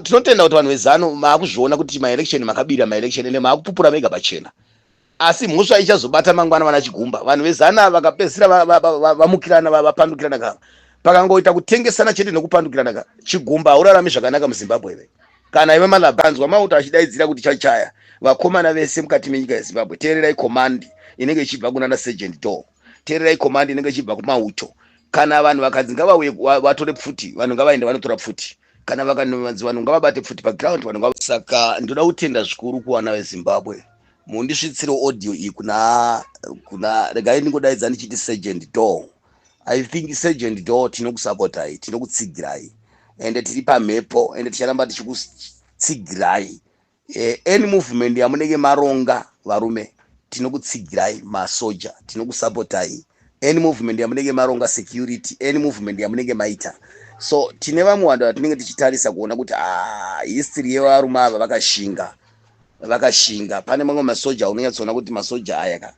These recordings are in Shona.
Tinotenda kuti vanhu veZanu maakuzviona kuti maelection makabira maelection, ende maakupupura mega pachena. Asi mhosva ichazobata mangwana vana Chigumba. Vanhu veZana vakapedzisira vamukirana, vapandukirana ka, pakangoita kutengesana chete nekupandukirana ka, Chigumba haurarami zvakanaka muZimbabwe ve kana ive malabanzwa mauto achidaidzira kuti chachaya. Vakomana vese mukati menyika yeZimbabwe, teererai command inenge ichibva kunana Sergeant Door, teererai command inenge ichibva kumauto. Kana vanhu vakanzi ngavauye vatore pfuti, vanhu ngavaende vanotora pfuti. Kana vakanzi vanhu ngavabate pfuti paground, vanhu. Saka ndoda kutenda zvikuru kuvana veZimbabwe. Mundisvitsire audio iyi kuna, regai ndingodaidza ndichiti Sergeant Door. I think Sergeant Door, tinokusapotai, tinokutsigirai, ende tiri pamhepo, ende ticharamba tichikutsigirai. Any movement yamunenge maronga, varume, tinokutsigirai. Masoja, tinokusapotai. Any movement yamunenge maronga, security, any movement yamunenge maita. So tine vamwe vanhu vatinenge tichitarisa kuona kuti, ah, history yevarume ava, vakashinga, vakashinga. Pane mamwe masoja unonyatsoona kuti masoja aya ka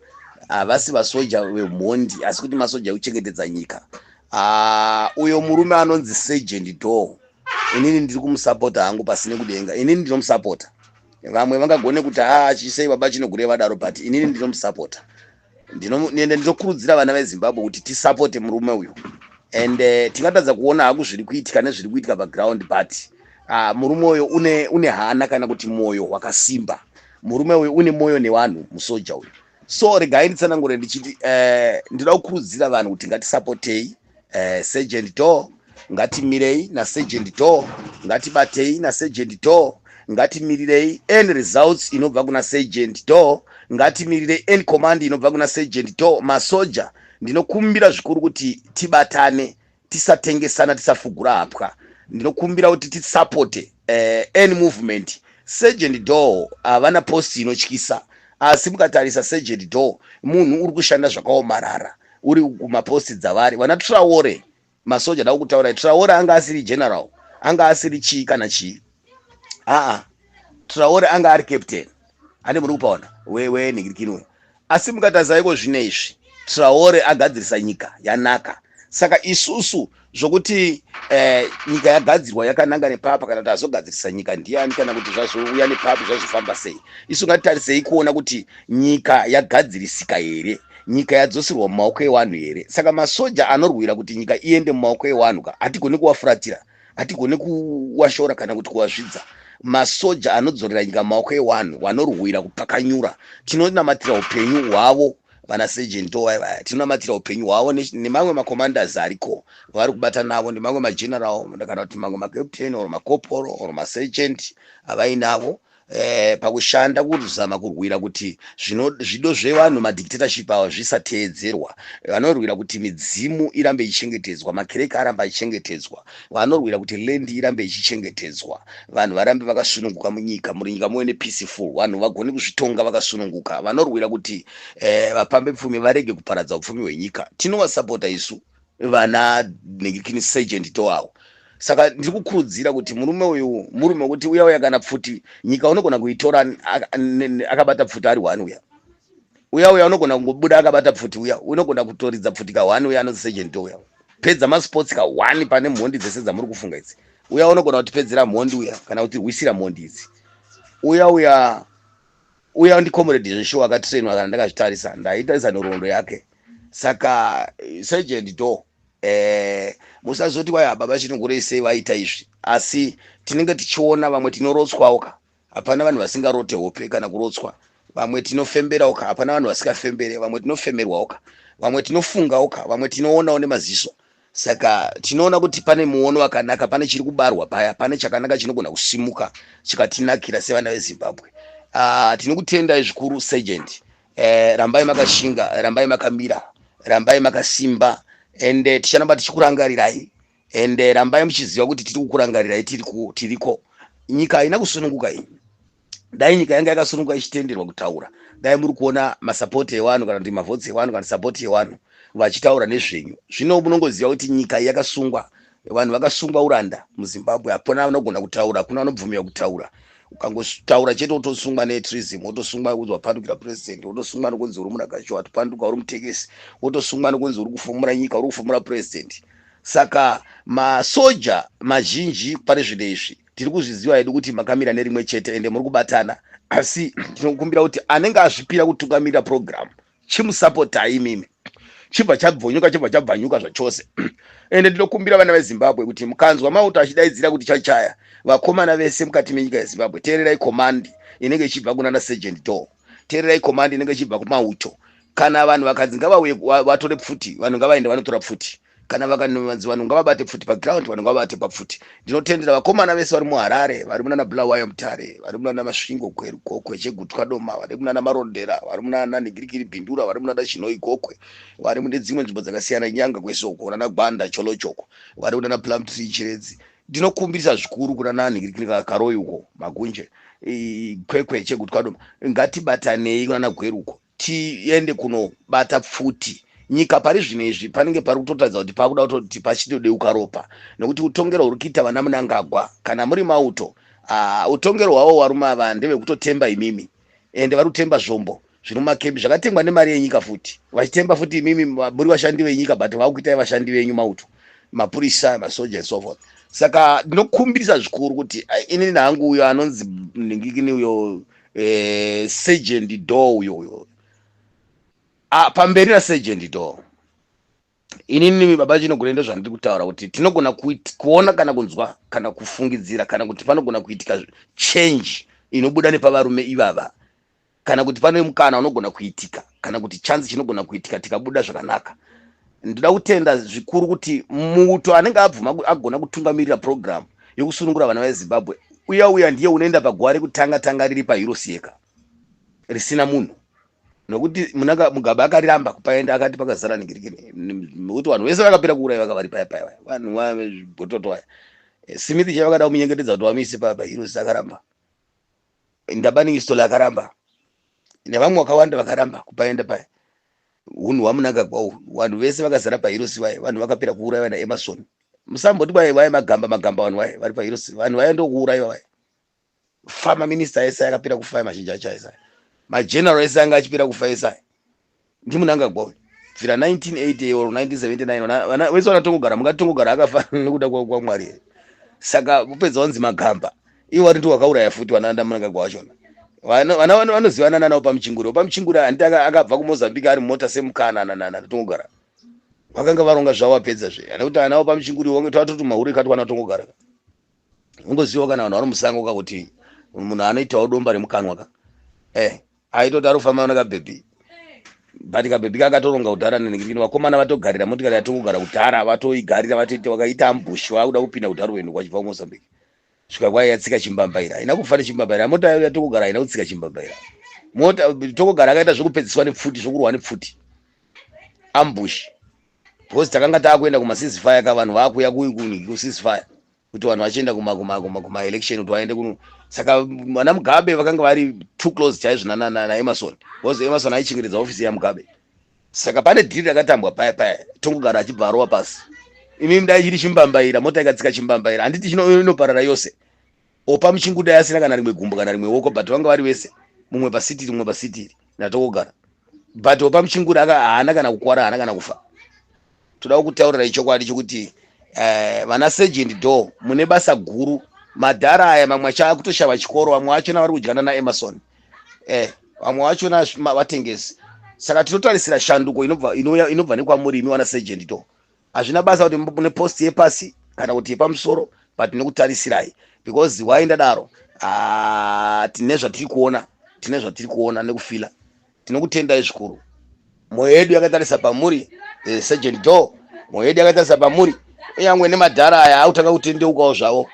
havasi vasoja vemhondi, asi kuti masoja ekuchengetedza nyika. Ah, uyo murume anonzi Sergeant Door, inini ndiri kumusapota hangu pasine kudenga. Inini ndinomusapota. Vamwe vangagone kuti, "Ha, chisei baba Chinogure vadaro?" But inini ndinomusapota. Ende ndinokurudzira vana veZimbabwe kuti tisapote murume uyu. And tingatadza kuona haku zviri kuitika nezviri kuitika paground, but murume uyu une hana kana kuti mwoyo wakasimba. Murume uyu une mwoyo nevanhu, musoja uyu. So regai nditsanangure ndichiti ndinoda kukurudzira vanhu kuti ngatisapotei Sergeant Door, ngatimirei naSergeant Door, ngatibatei naSergeant Door, ngatimirirei any results inobva kuna Sergeant Door, ngatimirirei any command inobva kuna Sergeant Door. Masoja, ndinokumbira zvikuru kuti tibatane, tisatengesana, tisafugura hapwa. Ndinokumbira kuti tisapote any movement. Sergeant Door havana post inotyisa, asi mukatarisa Sergeant Door, munhu uri kushanda zvakaomarara uri kumaposti dzavari vana Traore. Masoja, da kutaura, Traore anga asiri general, anga asiri chii kana chii. Aa, Traore anga ari captain, ane muri kupaona wenhingirikini. Asi mukatarisa iko zvino izvi, Traore agadzirisa nyika yanaka. Saka isusu zvokuti nyika yagadzirwa yakananga nepapa, kana kuti azogadzirisa nyika ndiani, kana kuti zvazouya nepapi, zvazofamba sei, isu ngatitarisei kuona kuti nyika yagadzirisika here, nyika yadzoserwa mumaoko evanhu here. Saka masoja anorwira kuti nyika iende mumaoko evanhu ka, hatigoni kuvafuratira, hatigoni kuwashora kana kuti kuwazvidza. Masoja anodzorera nyika mumaoko evanhu, vanorwira kupakanyura, tinonamatira upenyu hwavo. Vana Sergeant vaya, tinonamatira upenyu hwavo nemamwe macommanders ariko vari kubata navo, nemamwe mageneral kana kuti mamwe macaptain or macorporal or masergeant avainavo pakushanda kuzama kurwira kuti zvido zvevanhu, madictatorship ava, zvisateedzerwa. Vanorwira kuti midzimu irambe ichichengetedzwa, makereke arambe achichengetedzwa. Vanorwira kuti land irambe ichichengetedzwa, vanhu varambe vakasununguka munyika, munyika muve nepeaceful, vanhu vagone kuzvitonga vakasununguka. Vanorwira kuti vapambe pfumi varege kuparadza upfumi hwenyika. Tinovasapota isu vana nekini Sergeant Toawo. Saka ndiri kukurudzira kuti murume uyu, murume wekuti uya uya kana pfuti, nyika unogona kuitora akabata pfuti ari one. Uya uya uya unogona kungobuda akabata pfuti, uya unogona kutoridza pfuti ka one. Uya anonzi Sergeant, uya pedza masports ka one pane mhondi dzese dzamuri kufunga idzi. Uya unogona kutipedzera mhondi uya, kana kutirwisira mhondi idzi. Uya uya uya ndicomrade zveshuwa, akatrainwa. Kana ndakazvitarisa, ndaitarisa nhoroondo yake. Saka Sergeant Do, musazoti waya baba Chinogurei sei vaita izvi, asi tinenge tichiona vamwe tinorotswawo ka. Hapana vanhu vasingarote hope kana kurotswa. Vamwe tinofemberawo ka. Hapana vanhu vasingafembere. Vamwe tinofemerwawo ka, vamwe tinofungawo ka, vamwe tinoonawo nemaziso. Saka tinoona kuti pane muono wakanaka, pane chiri kubarwa paya, pane chakanaka chinogona kusimuka chikatinakira sevana veZimbabwe. Tinokutendai zvikuru, Sergeant. Rambai makashinga, rambai makamira, rambai makasimba, ende ticharamba tichikurangarirai. Ende rambai muchiziva kuti tiri kukurangarirai, tiriko. Nyika haina kusununguka iyi. Dai nyika yanga yakasununguka, ichitenderwa kutaura, dai muri kuona masapoti evanhu kana kuti mavhotsi evanhu kana sapoti yevanhu vachitaura nezvenyu. Zvino munongoziva kuti nyika yakasungwa, vanhu vakasungwa uranda muZimbabwe. Hapana vanogona kutaura, hakuna vanobvumirwa kutaura. Ukangotaura chete, wotosungwa netreason, wotosungwa kunzi wapandukira president, wotosungwa nokunzi uri munakachi, watopanduka, uri mutekesi, wotosungwa nokunzi uri kufumura nyika, uri kufumura president. Saka masoja mazhinji pane zvino izvi tiri kuzviziva hedu kuti makamira nerimwe chete ende muri kubatana, asi tinokumbira kuti anenge azvipira kutungamirira program chimusapotai imimi, chibva chabvonyuka, chibva chabvanyuka zvachose. Ende ndinokumbira vana veZimbabwe kuti mukanzwa mauto achidaidzira kuti chachaya, vakomana vese mukati menyika yeZimbabwe, teererai command inenge ichibva kunana Sergeant Door, teererai command inenge ichibva kumauto. Kana vanhu vakanzi ngavauye vatore pfuti, vanhu ngavaende vanotora pfuti. Kana vakanzi vanhu ngavabate pfuti paground, vanhu ngavabate papfuti. Ndinotendera vakomana vese vari muHarare, vari munana Bulawayo, Mutare, vari munana Masvingo, Gweru, Gokwe, Chegutwa, Doma, vari munana Marondera, vari munana Nigirikiri, Bindura, vari munana Chinhoyi, Gokwe, vari mune dzimwe nzvimbo dzakasiyana, Nyanga, kwese uko nana Gwanda, Cholochoko, vari kunana Plumtree, Chiredzi. Ndinokumbirisa zvikuru kunana Nigirikiri, Karoi uko, Magunje, Kwekwe, Chegutwa, Doma, ngatibatanei kunana Gweru uko, tiende kunobata pfuti. Nyika pari zvino izvi panenge pari kutotaridza kuti pakuda kutoti pachitodeuka ropa, nekuti utongero huri kuita vana Munangagwa, kana muri mauto, utongero hwavo varume ava ndevekutotemba imimi, ende vari kutemba zvombo zviri mumakembi zvakatengwa nemari yenyika futi, vachitemba futi imimi muri vashandi venyika, but vakuitai vashandi venyu mauto, mapurisa, masoja and so forth. Saka ndinokumbirisa zvikuru kuti inini hangu uyo anonzi ningikini uyo, Sergeant Door uyo uyo, pamberi naSergeant Door. Inini Baba Chinogona, ndo zvandiri kutaura kuti tinogona kuona kana kunzwa kana kufungidzira kana kuti panogona kuitika change inobuda nepavarume ivava, kana kuti pane mukana unogona kuitika, kana kuti chance chinogona kuitika tikabuda zvakanaka. Ndoda kutenda zvikuru kuti muto anenge abvuma agona kutungamirira program yokusunungura vana veZimbabwe uya uya ndiye unoenda paguva rekutanga tanga riri paHeroes Acre risina munhu, nokuti munaka Mugabe akariramba kupaenda, akati pakazara ningirikini, nokuti vanhu vese vakapera kuuraiwa kavari paya paya, vanhu vabhototo vaya. Smith chaivo vakada kumunyengetedza kuti vamuise paHeroes, akaramba. Ndabaningi Sithole akaramba, nevamwe vakawanda vakaramba kupaenda paya. Hunhu hwaMunangagwa uhu, vanhu vese vakazara paHeroes vaya, vanhu vakapera kuuraiwa naEmerson. Musamboti vai vai magamba magamba, vanhu vaya vari paHeroes, vanhu vaya ndokuuraiwa vaya. Former minister ese akapera kufa, mazhinji acho ese, mageneral ese anga achipera kufa ese aya ndiMunangagwa uyu. Bvira 1980 or 1979 vese vanatongogara, mungatongogara akafa nekuda kwaMwari here? Saka kupedza wanzi magamba, ivo vari ndi wakauraya futi vana Munangagwa vachona. Vana vanozivana nanawo pamuchinguri, pamuchinguri handiti akabva kuMozambique ari mumota semukana nanana Tongogara, vakanga varonga zvavo, vapedza zve nekuti anawo pamuchinguri twatoti mahuri katwana Tongogara. Ungoziva kana vanhu vari musango kakuti munhu anoitawo domba remukanwa ka, aitoti ari kufamba nakabhebhi, but kabhebhi kakatoronga kudhara nenekini. Vakomana vatogarira motikari yatongogara kudhara, vatoigarira, vatoita vakaita ambush, vakuda kupinda kudhara rwendo kwachibva kuMozambique, svika kwai yatsika chimbambaira. Haina kufa nechimbambaira mota yatongogara, haina kutsika chimbambaira mota. Tongogara akaita zvekupedziswa nepfuti, zvokurwa nepfuti, ambush, because takanga taakuenda kumaceasefire ka, vanhu vaakuuya kuceasefire kuti vanhu vachienda kumaelection kuti vaende kuno. Saka vana Mugabe vakanga vari too close chaizvo naEmerson, because Emerson aichengetedza ofisi yaMugabe. Saka pane dhiri rakatambwa paya paya, Tongogara achibva arova pasi. Imi dai chiri chimbambaira, mota ikatsika chimbambaira, handiti inoparara yose? Opa muchinguda asina kana rimwe gumbo kana rimwe woko, but vanga vari vese, mumwe pasitiri, mumwe pasitiri naTongogara, but Opa Muchinguri haana kana kukwara, haana kana kufa. Toda kutaurirai chokwadi chokuti vana Sergeant Door mune basa guru. Madhara aya mamwe acho akutoshava chikoro, vamwe vachona vari kudyana naEmerson, vamwe vachona vatengesi. Saka tinotarisira shanduko inobva nekwamuri imi vana Sergeant Door. Hazvina basa kuti mune post yepasi kana kuti yepamusoro, but tinokutarisirayi, because why ndadaro, tine zvatiri kuona, tine zvatiri kuona nekufila. Tinokutendai zvikuru, mwoyo yedu yakatarisa pamuri, Sergeant Door, mwoyo yedu yakatarisa pamuri. Kunyange nemadhara aya akutanga kutendeukawo zvavo,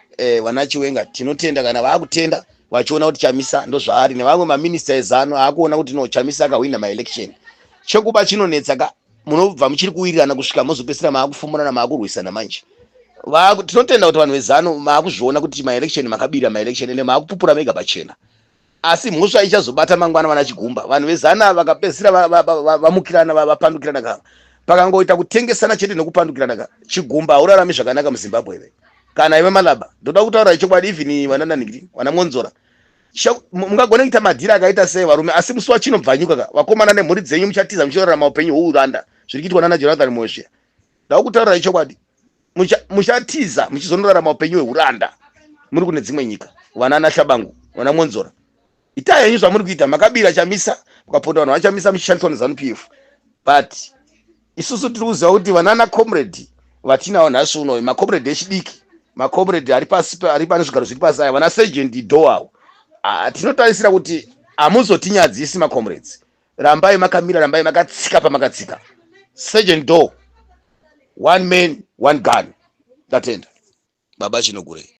vana Chiwenga, tinotenda kana vaakutenda vachiona kuti Chamisa ndozvaari, nevamwe maminista eZANU aakuona kuti no, Chamisa akahwina maelection. Chekuba chinonetsa ka, munobva muchiri kuwirirana kusvika mozopedzisira maakufumurana, maakurwisana manje. Tinotenda kuti vanhu veZANU maakuzviona kuti maelection makabira maelection, ende maakupupura mega pachena, asi mhosva ichazobata mangwana vana Chigumba. Vanhu veZANU vakapedzisira vamukirana, vapandukirana ka, pakangoita kutengesana chete nekupandukirana ka, Chigumba haurarami zvakanaka muZimbabwe ve kana ive Malaba. Ndoda kutaura chokwadi, even vana nanhikiri, vana Monzora, mungagone kuita madhiri akaita sei varume, asi musi wachinobvanyuka ka, vakomana nemhuri dzenyu muchatiza muchinorarama upenyu hwouranda, zviri kuitwa nana Jonathan Moyo zviya. Ndava kutaurirai chokwadi. Muchatiza muchizonorarama upenyu hweuranda muri kune dzimwe nyika. Vana naShabangu, vana Mwonzora, itai henyu zvamuri kuita. Makabira Chamisa, mukaponda vanhu vaChamisa muchishandiswa neZANU PF, but isusu tiri kuziva kuti vanana comrade vatinawo nhasi unoyu, macomrade echidiki, macomrade ari pasi, ari pane zvigaro zviri pasi aya, vana Sergeant Dowawo, tinotarisira kuti hamuzotinyadzisi. Macomrades, rambai makamira, rambai makatsika pamakatsika. Sergeant Do, one man, one gun. Ndatenda, Baba Chinogurei.